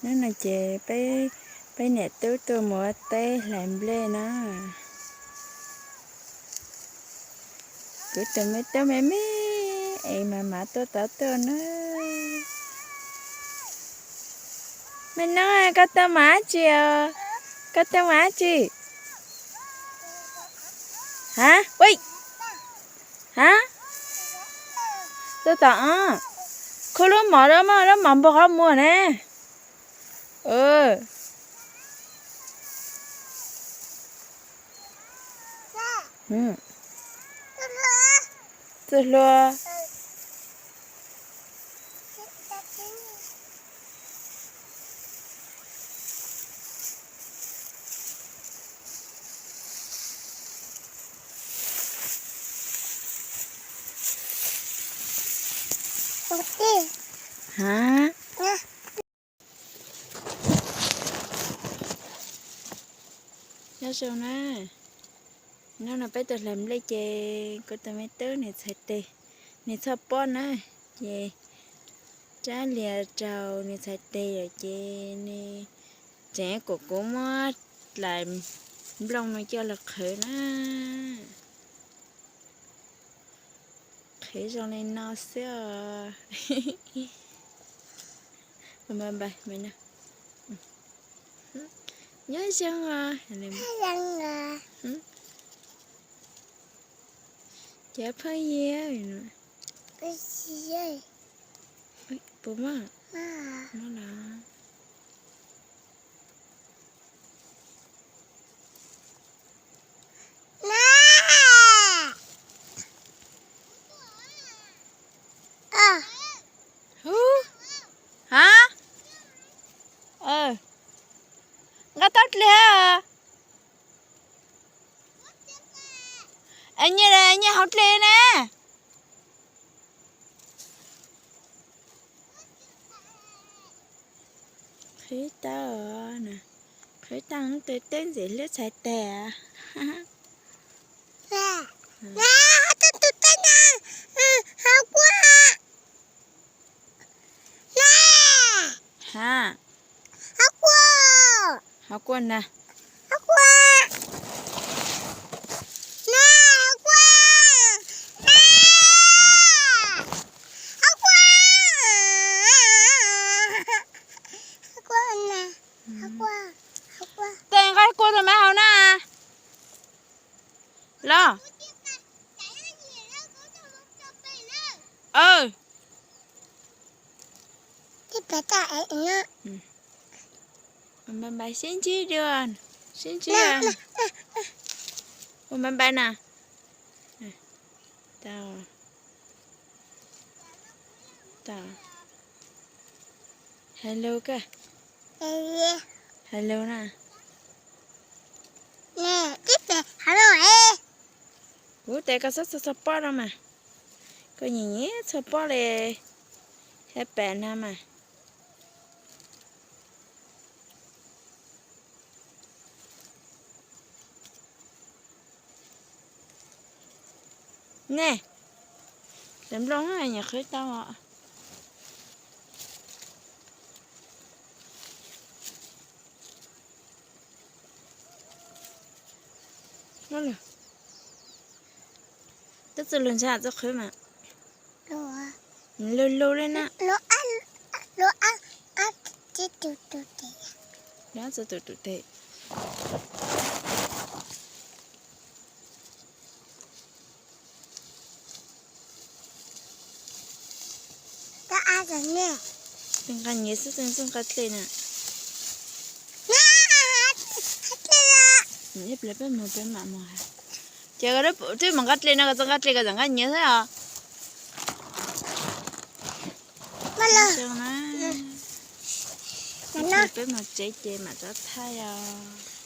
Hnub no ces peb, peb niam tub tuaj mus ua teb hlais nplej na. Kuv tus me tub me me es mas mam tuaj tod tuaj na. Me noob, koj tuaj mus dab tsi os? Koj tuaj mus dab tsi? Ha? Ui. Ha? Tuaj tom, khuj lub mov, lub mov npog qhov muag ne. Txwj hlua. Ha? Nyob zoo na, hnub no peb tuaj hlais nplej ces kuv tus me tub nws txhais tes, nws txhoj pob na, ces Tsab Lias raug nws txhais tes lawm ces nws tseem kom kuv muab hlais nplooj no coj los qhwv na. Qhwv zoo li no xwb os. Nyob zoo os. Ces phooj ywg, puas muaj? Hub, ha, nqa tau dlej. Es nyias, nyias hauv dlej ne. Qhwv tau, qhwv tau tus tub ntxim hlub txhais tes. Ha, ha kuaj na. Tej nqa kuaj rau mab haus na. Los. Ua npais npais sib ntsib dua, sib ntsib. Ua npais npais na. Tau, tau. Hello koj. Hello na. Kuv tes koj txhob txhua txhua pob no mas. Koj nyiam nyiam txhua pob li. Hais pem no mas. Nej, hlais nplooj nyiam qhwv tau. Twb txwj lug ntshai txoj qhwv mas. Lug lug li na. Txog tus tus tes. Nqa nyiav xwb, txoj nqa dlej na. Ib pliag peb mus peb mam mus. Ces twb mus nqa dlej no, koj txoj nqa dlej koj txawm nqa nyiav xwb os. Ib pliag peb mus tsev ces mam rov thaij os.